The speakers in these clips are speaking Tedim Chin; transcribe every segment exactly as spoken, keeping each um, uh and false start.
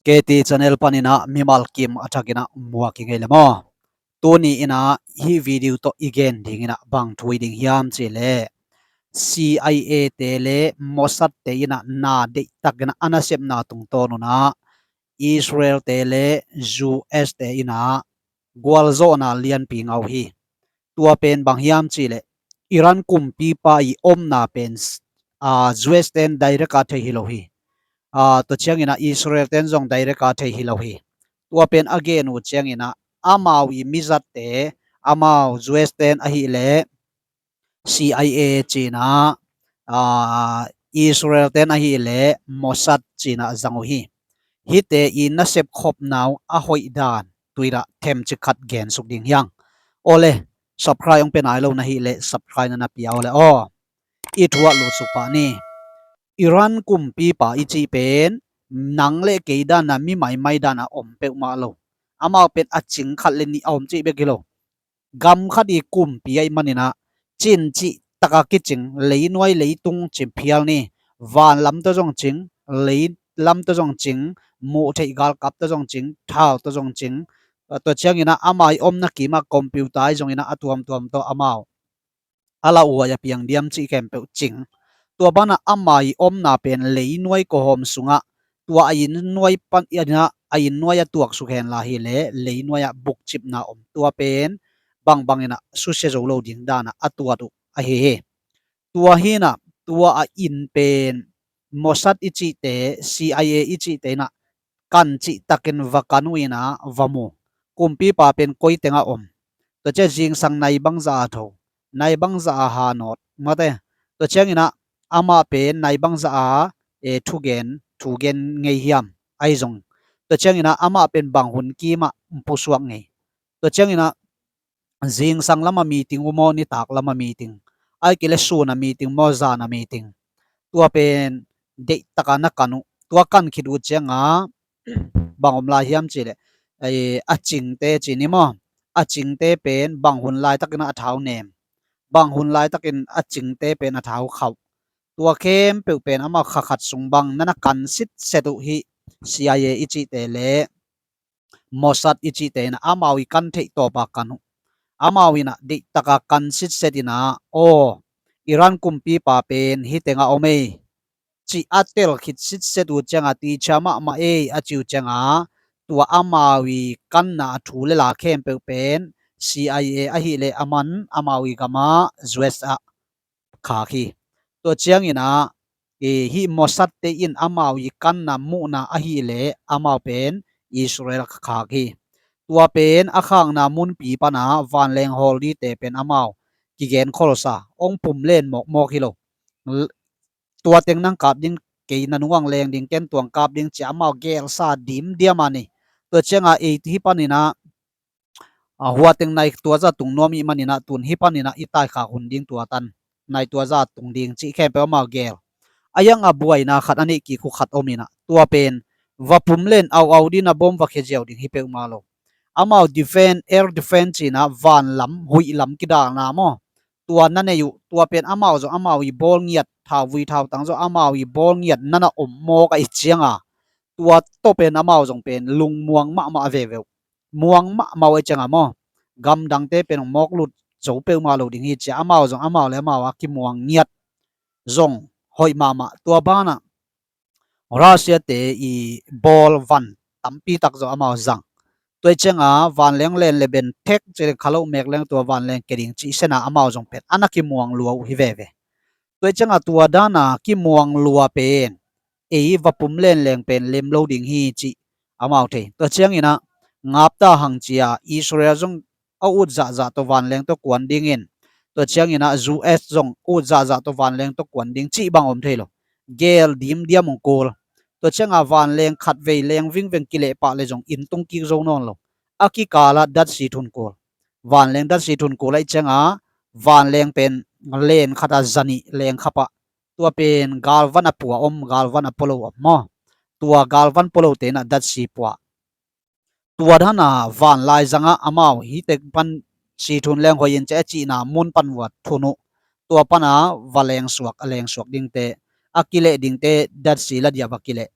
K T channel panin ah mimal kim a thakin ah muak i ngei le maw? Tuni in ah hih video tawh i gen ding in ah bang thu i ding hiam cih leh, C I A te le Mossad te in ah na deihtakin ah a nasepna tungtawn un ah Israel te le U S te in ah gualzawhna lianpi ngah uh hi. Tua pen bang hiam cih leh, Iran kumpipa i omna pen, aa, U S ten direct a thei hi lo hi. Aa, tua ciangin ah Israel ten zong direct a thei hi lo hi. Tua pen a gen uh ciangin ah amau i mizatte, amau U S ten ahih leh C I A ci-in ah, aa, Israel ten ahih leh Mossad ci-in ah zang uh hi. Hihte i nasep khopna uh a hoih dan tu-in ah themcik khat gensuk ding hi hang. Aw le, subscribe hong pia nai lo na hih leh subscribe na na pia aw le aw. I thu ah lutsuk pah ni. Iran kumpipa i cih pen nang le kei dan a, mi maimai dan a om peuhmah lo. Amau pen a cing khat le nih a om cih bek hi lo. Gam khat i kumpi ahih manin ah cin cih taka kicing, leinuai leitung cih phial ni, van lam tawh zong cing, lei lam tawh zong cing, muh theih galkap tawh zong cing, thau tawh zong cing. Tua ciangin ah ama i omna kim ah computer i zongin ah a tuamtuam tawh amau a lauhuai a piang diam cih khempeuh cing. Tua banah ama i omna pen leinuai kawhawm sungah, tua a innuai pan in ah, a innuai a tuaksuk hen la hi leh leinuai ah bukcipna om. Tua pen bangbang in ah susia zo lo ding dan ah a tuat uh ahi hi. Tua hi-in ah tua a inn pen Mossad i cihte, C I A i cihte in ah kan cihtakin va kan uh in ah va mu. Kumpipa pen koi tengah om? Tua ciang zingsang nai bangzah a tho, nai bangzah a hanawt, mate. Tua ciangin ah amah pen nai bangzah a, e, thugen, thugen ngei hiam? Ahi zong, tua ciangin ah amah pen bang hun kim ah pusuak ngei? Tua ciangin ah zingsang lam a meeting uh maw, nitak lam a meeting, ahih kei leh sun a meeting maw, zan a meeting? Tua pen deihtak a na kan uh. Tua kan khit uh ciang a bang om lai hiam cih leh, ei, a cingte ci ni maw, a cingte pen bang hun laitakin a thau nem, bang hun laitakin a cingte pen a thau khauh. Tua khempeuh pen amau kha khat sung bang na na kan sitset uh hi. C I A i cihte le Mossad i cihte in ah amau i kan theih tawp a kan uh. Amau in ah deihtak a kan sitset in ah, aw, Iran kumpipa pen hih tengah om ei, cih a tel khit sitset uh ciang a, ticia mahmah ei a ci uh ciang a, tua amau i kanna a thu le la khempeuh pen C I A ahih leh a man, amau i gam ah, U S ah khak hi. Tua ciangin ah, e, hih Mossad te in amau i kanna muhna ahih leh amau pen Israel khak hi. Tua pen a khakna munpi pan a vanleng hawl dingte pen amau kigen kholsa, hong pum len mawkmawk hi lo. L-, tua teng nang kap ding, kei na nungah leng ding, ken tuang kap ding ci-a amau gelsa dimdiam a ni. Tua ciang a ei hih panin ah, a, hua teng nai tua zah tung nuam ih manin ah, tun hih panin ah i taikhak hun ding tua tan, nai tua zah tung ding cih khempeuh amau gel. A iang a buaina khat a neih kik uh khat om in ah, tua pen va pum len au au ding a bom va khia ziau ding hi peuhmah lo. Amau defense, air defense ci-in ah van lam, huih lam kidalna maw, tua na nei uh. Tua pen amau zong amau i bawl ngiat, thauvui thautang zong amau i bawl ngiat na na om mawk ahih ciang a, tua tawh pen amau zong pen lungmuang mahmah veve uh. Muang mahmah uh ahih ciang a maw, gamdangte pen hong mawk lut zo peuhmah lo ding hi ci-a amau zong amau le amau a kimuang ngiat zong hoih mahmah. Tua banah Russia te i bawl van tampi tak zong amau zang. Tua ahih ciang a vanleng len le ben thek ci-a kha loh mek leng tua vanleng kia ding cih sen a amau zong pen a na kimuang lua uh hi veve. Tua ahih ciang a tua dan a kimuang lua pen ei va pum len leng pen lem lo ding hi cih amau thei. Tua ciangin ah ngap ta hang ci-a Israel zong a ut zahzah tawh vanleng tawh kuan dingin, tua ciangin ah U S zong ut zahzah tawh vanleng tawh kuan ding cih bang om thei lo. Gel dimdiam hong kul. Tua ciang a vanleng khatvei leng vingveng kileh pah le zong inn tung kik zo nawn lo. A kikal ah datsi thun kul. Vanleng datsi thun kul ahih ciang a vanleng pen len khat a zanih leng khap ah, tua pen galvan a pua om, galvan a pua lo om maw? Tua galvan pua lote in ah datsi pua. Tua dan a vanlai zang ah amau hih teng pan si thun leng hoih in ci-a cihna mun pan va thun uh. Tua pan a va lengsuak, a lengsuak dingte, a kileh dingte datsi la dia va kileh.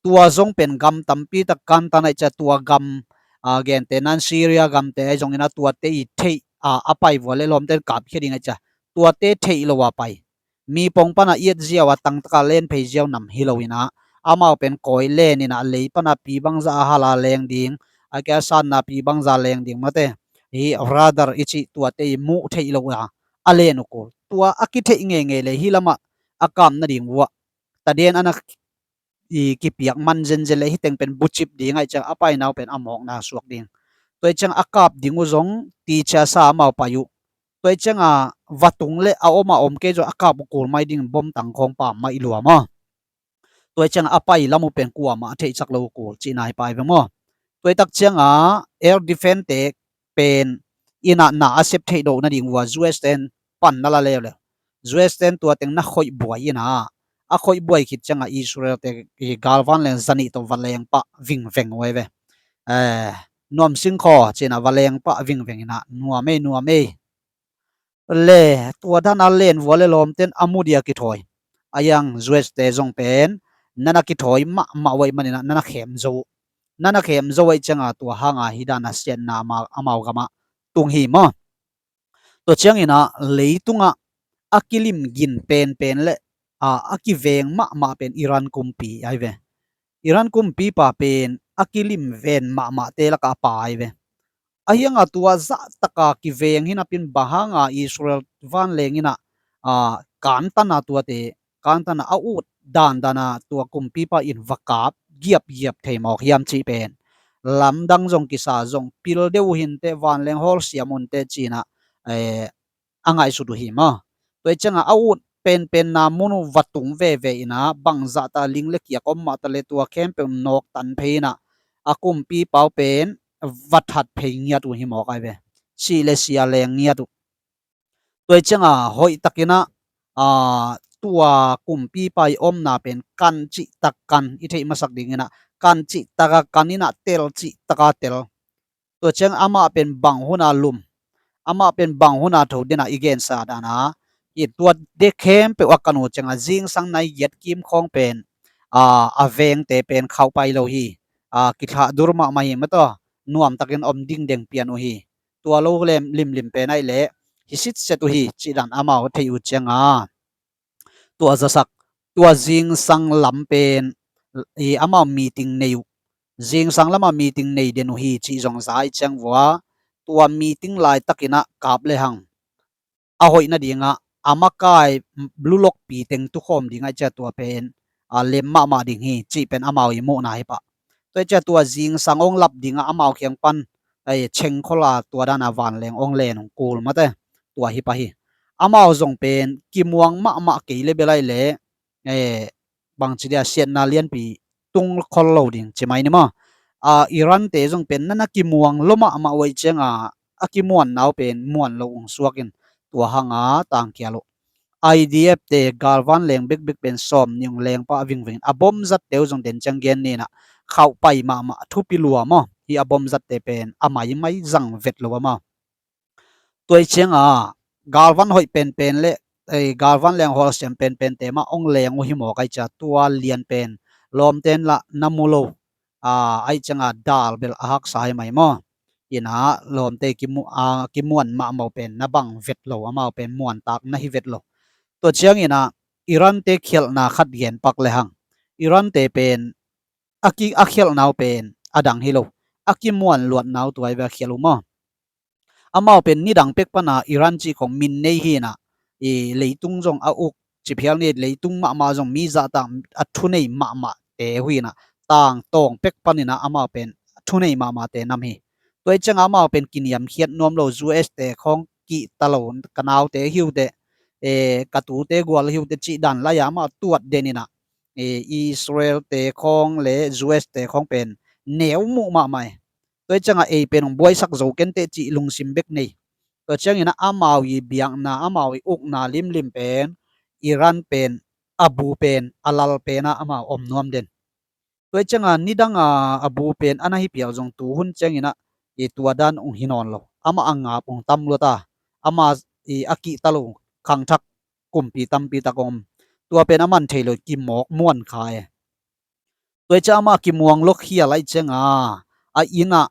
Tua zong pen gam tampi tak kantan aih cia tua gam, a, gente nan Syria gamte aih zongin a tuate i theih, a, a pai vua le lawmte kapkhia ding aih cia tuate theih lo a pai. Mi pong pana iat ziau a tangtaka len phei ziau nam hi lo ina, amau pen kawi len ina lei pana pi bangza a hala leng ding, a kia sanna pi bangza leng ding mate. Hi radar i cih tuate i muh theih lo a, a len uh kul. Tua a kitheih ngeingei le hi lamah a kap nading vua taden ana i kipiak man zenzen le hi teng pen bucip ding aih ciang a painau pen a mawkna suak ding. Tua i ciang a kap ding uh zong ticia sa amau pai uh. Tua i cianga vatung le a om a om kei zong a kap uh kul mai ding bom tang khawng pam mai lua maw. Tua i cianga a pai lam uh pen kuamah a theihsak lo uh kul cihna hi pai ve maw. Tua i tak cianga air defense te pen ina na a sep theih doh nading vua U S ten pan na la leuleu. U S ten tua teng na khoih buai ina a khoih buai khit cianga Israel te i galvan leng zanih tawh valeng pah vingveng uai ve. Eh, nuam sing khaw cina valeng pah vingveng ina nuam ei nuam ei. Le tua dana len vua le lawmten a mu dia kithawi. A yang U S te zong pen nana kithawi mahmah uai manina nana khem zo. Nana khem zo uai cianga tua hanga hi dana siatna amau, amau gama tung hi maw. Tua ciangina leitungah a kilim gin penpen le a, a kiveng mahmah pen Iran kumpi ai ve. Iran kumpipa pen a kilim ven mahmahte laka a pa ai ve. A hianga tua zahtaka kiveng hinapin bang hanga Israel vanleng ina a, kantana tuate kantana a ut dandana tua kumpipa in va kap giapgiap thei mawk hiam cih pen lamdang zong kisa zong pil deuh uh hinte vanleng hawlsiam unte cina, eh, a ngaihsut uh hi maw. Tua i cianga a ut penpenna mun uh va tung veve ina bangzahta ling le kiak om mahta le tua khempeuh nawktan phei ina a kumpipa uh pen va that phei ngiat uh hi mawk ai ve. Sih le sia leng ngiat uh. Tua i cianga hoih takina a, tua kumpipa i omna pen kan cihtak kan i theih masak dingina kan cihtaka kan ina tel cihtaka tel. Tua ciang amah pen bang huna lum, amah pen bang huna tho dena i gensa dana i tua de khempeuh a kan uh cianga zingsang nai giat kim khawng pen a, a vengte pen khauh pai lo hi. A, kithlah dur mahmah hi mataw nuamtakin om dingdeng pian uh hi. Tua lo lem limlim pen aih le hi sitset uh hi cih dan amau thei uh cianga tua zasak tua zingsang lam pen i amau meeting nei uh. Zingsang lama meeting nei den uh hi cih zong za i ciang vua tua meeting laitakina kap le hang a hoih nadinga a makai lulokpi teng tukhawm dingah i cia tua pen a lem mahmah ding hi cih pen amau i muhna hi pah. Tua i cia tua zingsang ong lap dingah amau khiang pan ai chengkhola tua dana vanleng ong len ong kul mate tua hi pah hi. Amau zong pen kimuang mahmah kei le belai le eh, bangci dia siatna lianpi tung khol lo ding ci mai ni maw. A, Iran te zong pen nana kimuang lo mahmah uai cianga a kimuan nau pen muan lo ung suakin tua hanga tangkia lo. I D F te galvan leng bekbek pen sawm ni ung leng pah vingvingin a bom zat teu zong den ciang gen nina khauh pai mahmah thupi lua maw. Hi a bom zat te pen a maimai zang vet lo a maw. Tua i cianga galvan hoih penpen le ei galvan leng hawlsiam penpen te mah ong leng uh hi mawk ai cia tua lian pen lawmten lah na mu lo. A, ai cianga dal bel a haksa hi mai maw. Ina lawmte kimu, a, kimuan mahmah pen na bang vet lo amau pen muantak na hi vet lo. Tua ciangina Iran te khialhna khat gen pak le hang Iran te pen a ki a khialhnau pen a dang hi lo. A kimuan luatnau tuai ve a khial uh maw. Amau pen nidang pek pana Iran cih khong min nei hina i leitung zong a uk ciphial ni leitung mahmah zong mi zahtak a thunei mahmah te huina tang tawng pek panina amau pen thunei mahmah te nam hi. Tua i cianga amau pen kiniamkhiat nuam lo U S te khong kihta lo ka naute hiute e, ka tute gual hiute cih dan lai-a amau tuat denina e, Israel te khong le U S te khong pen neu muh mahmah e. Tua i cianga ei pen hong buaisak zo kente cih lungsim bek nei. Tua ciangina amau i biakna amau i ukna limlim pen Iran pen a bu pen a lal pena amau om nuam den. Tua i cianga nidanga a bu pen ana hi piau zong tuhun ciangina i tua dan ung hi nawn lo. Ama a ngap ung tam luata ama i a kihta lo khangthak kumpi tampi tak om. Tua pen a man thei lo kimawk muan kha e. Tua i ciang amah kimuang lua khial ahih cianga a inn ah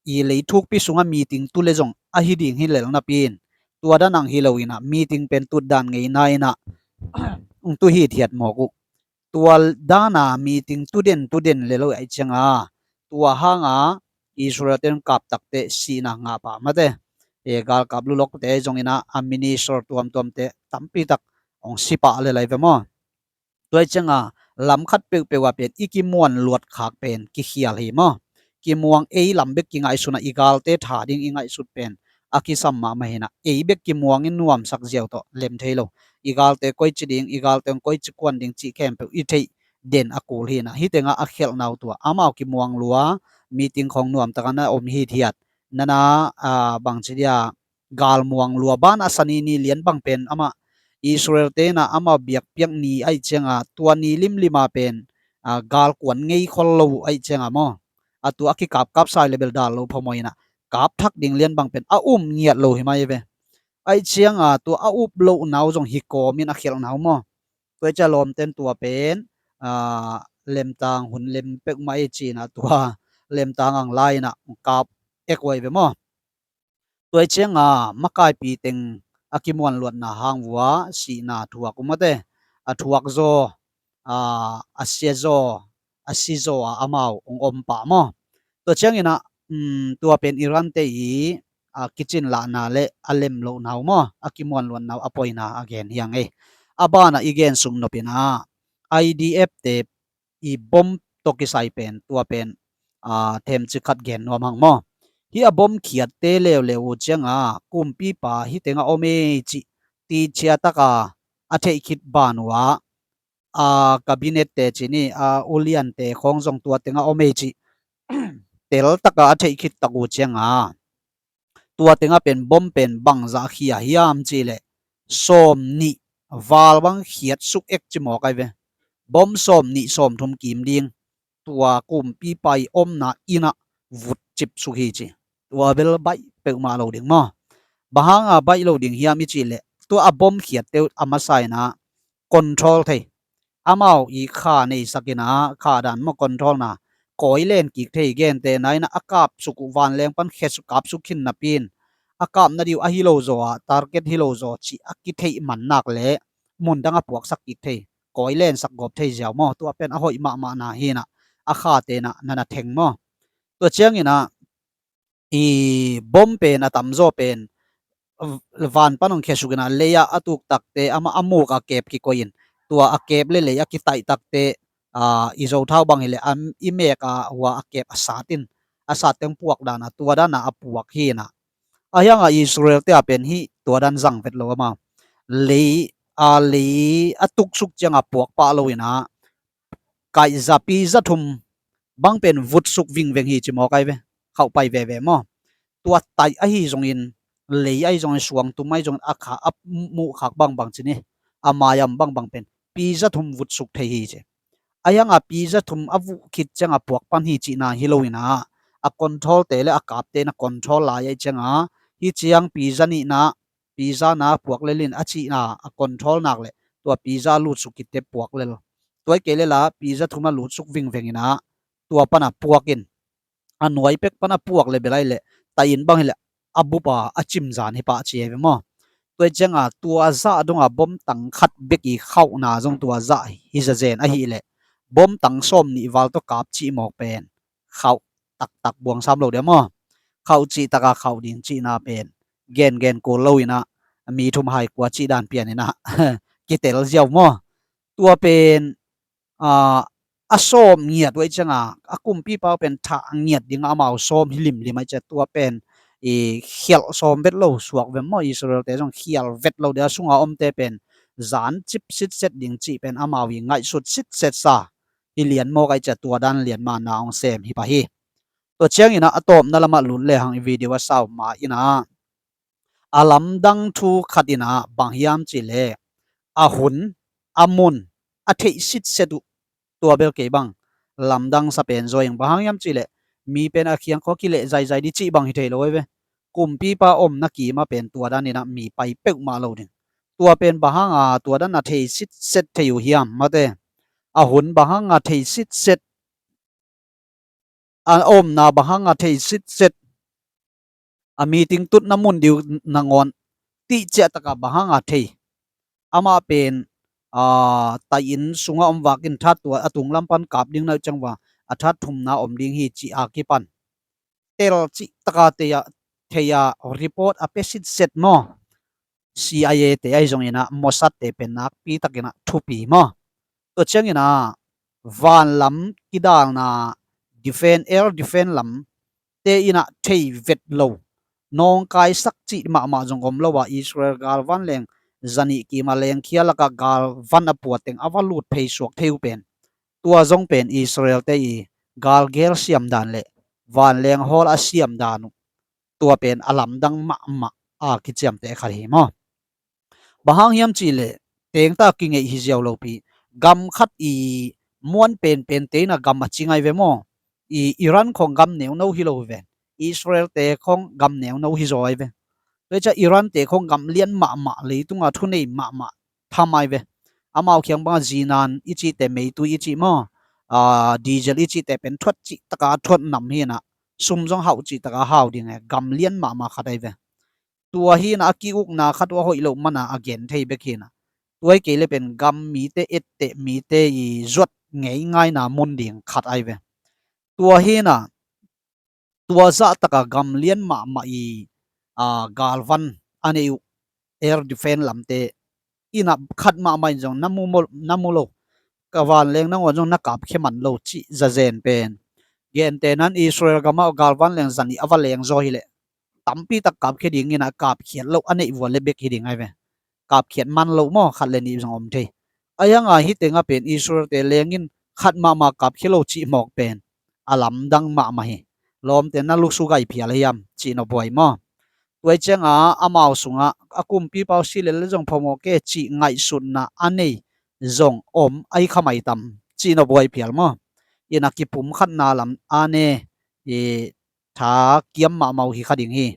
i leithukpi sungah meeting tu le zong ahi ding hi lel napi in, tua dan ang hi lo in ah meeting pen tutdan ngeina in ah hong tu hithiat mawk uh. Tua dan a meeting tu den tu den le lo ahih cianga tua hanga Israel-te in kap takteh sihna ngah pah mate. E, galkap lulokte zong in ah a minister tuamtuamte tampi tak hong si pah le lai ve maw. Tua i cianga lam khat peuhpeuh ah pen i kimuan luat khak pen kikhial hi maw. Kimuang ei lam bek kingaihsun ah i galte tha ding i ngaihsut pen a kisam mahmah hi in ah ei bek kimuang in nuamsak ziau tawh lem thei lo. I galte koici ding, i galte koici kuan ding cih khempeuh i theih den a kul hi in ah hih tengah a khialhna uh tua amau kimuang lua, meeting khawng nuamtak a na om hithiat, na na, a, bangci dia, galmuang lua ban a sani ni lian bang pen amah Israel-te in ah amah biakpiak ni ahih cianga tua ni limlim a pen, a, galkuan ngei khol lo ahih cianga maw, a tua a kikapkap sai le bel dal lo phamawh in ah kap thak ding lian bang pen a um ngiat lo hi mai ve. Ahih cianga tua a up lohna uh zong hi kawmin a khialhna uh maw. Tua i ciang lawmten tua pen, a, lemtang hun lem peuhmah ei ci in ah tua lemtang ang la in ah kap ek uh ahi ve maw. Tua i cianga makaipi teng a kimuan luatna hang vua sihna thuak uh mate. A thuak zaw, a, a sia zaw, a si zaw a amau hong om pah maw. Tua ciangin ah, um, tua pen Iran-te i, a, kicin lahna le a lem lohna uh maw, a kimuan luatna uh a poina a gen hi hang ei. A banah i gen sung nop in ah I D F-te i bom tawh kisai pen tua pen, a, themcik khat gen nuam hang maw. Hih a bom khiatte leuleu uh cianga kumpipa hih tengah om ei cih tichia taka a theih khit ban uh ah, a, cabinet-te ci ni, a, uliante khawng zong tua tengah om ei cih tel taka a theih khit tak uh cianga tua tengah pen bom pen bangzah khia hiam cihleh sawm nih val bang khiat suk ek ci mawk ahi ve. Bom sawm nih sawm thum kim ding tua kumpipa i omna inn ah vut cip suk hi ci. Tua bel baih peuhmah lo ding maw. Bang hanga baih lo ding hiam i cihleh tua a bom khiatte uh a masa in ah control thei. Amau i kha neisak in ah, kha dan maw control na, kawi len kik thei, gente na in ah a kapsuk uh vanleng pan khesuk kapsuk khin napi in a kapna ding uh ahi lo zaw ah target hi lo zaw cih a kitheih man nak leh mundang a puaksak kik thei, kawi lensak gawp thei ziau maw. Tua pen a hoih mahmah na hi in ah a khate in ah na na theng maw. Tua ciangin ah i bom pen a tamzaw pen v-, van pan hong khesuk in ah lei ah a tuk takteh amah a muk a kep kikoih in tua a kep le lei a kitaih takteh, a, i zothau bang hileh a, i mek a hua a kep a sat in a sat teng puak dan a tua dan a a puak hi in ah. A hiangah Israel-te a pen hih tua dan zang vet lo amau. Lei, a, lei a tuksuk cianga puak pah lo in ah kaihza piza thum bang pen vutsuk vingveng hi ci mawk ahi ve. Khauh pai veve maw. Tua taih ahi zongin, lei ahi zongin, suangtum ahi zongin a kha a muh khak bangbang ci ni, a maiam bangbang pen piza thum vutsuk thei hi ci. A hiangah piza thum a vuh khit cianga puak pan hi cihna hi lo in ah a control-te le a kapte in a control lai ahih cianga hih ciang piza nihna, piza na puak lel in a cihna a control nak leh tua piza a lutsuk khit teh puak lel. Tua hi kei lel a piza thum a lutsuk vingveng in ah tua pan a puak in a nuai pek pan a puak le bel ahi leh taih in bang hileh a bup a a cimzan hi pah ci ahi ve maw. Tua hi cianga tua zah donga bom tang khat bek i khauhna zong tua zah hi zazen ahih leh bom tang sawm nih val tawh kap cih mawk pen khauh taktak buangsam lo dia maw. Khauh cih taka khauh ding cihna pen gengen kul lo in ah mi thum hai kua cih dan pian in ah kitel ziau maw. Tua pen, a, a sawm ngiat uh ahih cianga a kumpipa uh pen thah ngiat ding amau sawm hi limlim ahih ciang tua pen i khialh sawm vet lo suak ve maw. Israel-te zong khialh vet lo dia, sunga omte pen zan cip sitset ding cih pen amau i ngaihsut sitset sa hi lian mawk ahih ciang tua dan lian mana hong sem hi pah hi. Tua ciangin ah a tawpna lamah lut lehang i video a sau ma in ah a lamdang thu khat in ah bang hiam cihleh a hun, a mun, a theih sitset uh tua bel kei bang lamdang sa pen zaw ing. Bang hang hiam cihleh mi pen a khiang khua kileh zaizai ding cih bang hi thei lo ahi ve. Kumpipa omna kimah pen tua dan in ah mi pai peuhmah lo ding. Tua pen bang hanga tua dan a thei sitset thei uh hiam mate. A hun bang hanga thei sitset a omna bang hanga thei sitset, a meeting tutna mun diu nangawn tihciah taka bang hanga thei. Amah pen a, tai-in sunga om vakin that tua a tunglam pan kap ding na uh ciang va a that thumna om ding hi ci a kipan tel cih taka thei a, thei a report a pia sitset maw? C I A te ahi zongin ah Mossad te pen nakpi takin ah thupi maw? Tua ciangin ah vanlam kidalna defense, air defense lam te in ah thei vet lo, nawngkaisak cih mahmah zong om lo a, Israel galvan leng zanih kim a lengkhia lakah galvan a puateng a va lut phei suak thei uh pen, tua zong pen Israel te i galgel siam dan le vanleng hawl a siam dan uh, tua pen a lamdang mahmah a kiciamteh khat hi maw? Bang hang hiam cihleh tengta kingeih hi ziau lopi, gam khat i muan penpen te in a gam a ci ngai ve maw? I Iran khong gam neuno hi lo hi ve. Israel te khong gam neuno hi zaw ai ve. Tua ciah Iran te khong gam lian mahmah, leitunga thunei mahmah tham ai ve. Amau khiang banga zinan i cihte, meitui i cih maw, a, diesel i cihte pen thuat cih taka thuat nam hi na, sum zong hauh cih taka hau ding e, gam lian mahmah khat ai ve. Tua hi na a ki-ukna khat uh a hoih loh mana a gen thei bek hi na. Tua hi kei le pen gam mite etteh mite i zuat ngei ngaina mun ding khat ai ve. Tua hi na tua zah taka gam lian mahmah i, a, galvan a nei uh air defense lamte in a khat mahmah in zong na mu, na mu lo, ka vanleng nangawn zong na kapkhia man lo cih zazen pen. Gentehna in Israel gamah galvan leng zanih a va leng zaw hileh tampi tak kapkhia dingin a kapkhiat loh a neih vua le bek hi ding ai ve. Kapkhiat man loh maw, khat le nih zong om thei. Ahi hanga hih tengah pen Israel te lengin khat mahmah kapkhia lo cih mawk pen a lamdang mahmah hi. Lawmte na luksu gai phial hiam cih nop huai maw? Tua hi cianga amau sungah a kumpipa uh si lel le zong phamawh kei cih ngaihsutna a nei zong om ahi kha mai tam cih nop huai phial maw? In a kipumkhatna lam a ne i tha kiam mahmah uh hi kha ding hi.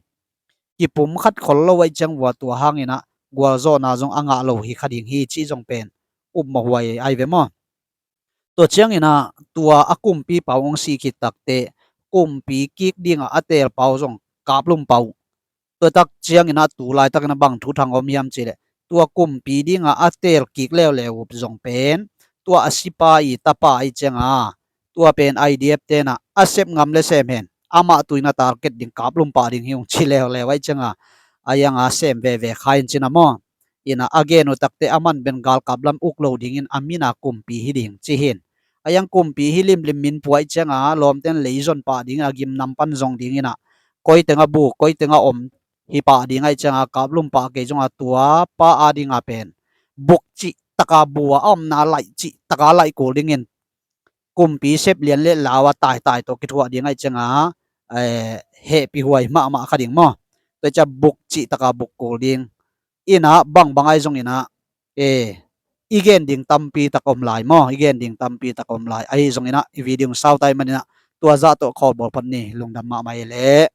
Kipumkhat khol lo ahi ciang vua tua hangin ah gualzawhna zong a ngah lo hi kha ding hi cih zong pen upmawh huai ai ve maw? Tua ciangin ah tua a kumpipa uh hong sih khit takteh kumpi kik dingah a teelpa uh zong kaplumpa uh. Tua tak ciangin ah tu laitakin ah bang thuthang om hiam cihleh tua kumpi dingah a teel kik leuleu uh zong pen tua a sipa i tapa ahi cianga tua pen I D F tenah a sep ngam le sem hen, amah tuina target ding, kaplumpa ding hi ung ci leuleu ahi cianga a ianga sem veve kha in cina maw? Ina a gen uh takte a man ben galkap lam uk lo dingin a mina kumpi hi ding ci hin. A iang kumpi hi limlim min pua ahi cianga lawmten leizon pah dingin a gimnam pan zong dingin ah koi tengah buk, koi tengah om hi pah ding ahi cianga kaplumpa kei zonga tua pa a dinga pen buk cih taka bua a omna laih cih taka laih kul dingin kumpi sep lian le lau a taitai tawh kithuah ding ahi cianga, eh, hehpih huai mahmah kha ding maw? Tua ciah buk cih taka buk kul ding. Ina bangbang ahi zong ina, eh, i gen ding tampi tak om lai maw? I gen ding tampi tak om lai. Ahi zong ina i video sautai man ina tua zah tawh khawlbawl phat ni, lungdam mahmah hi leh.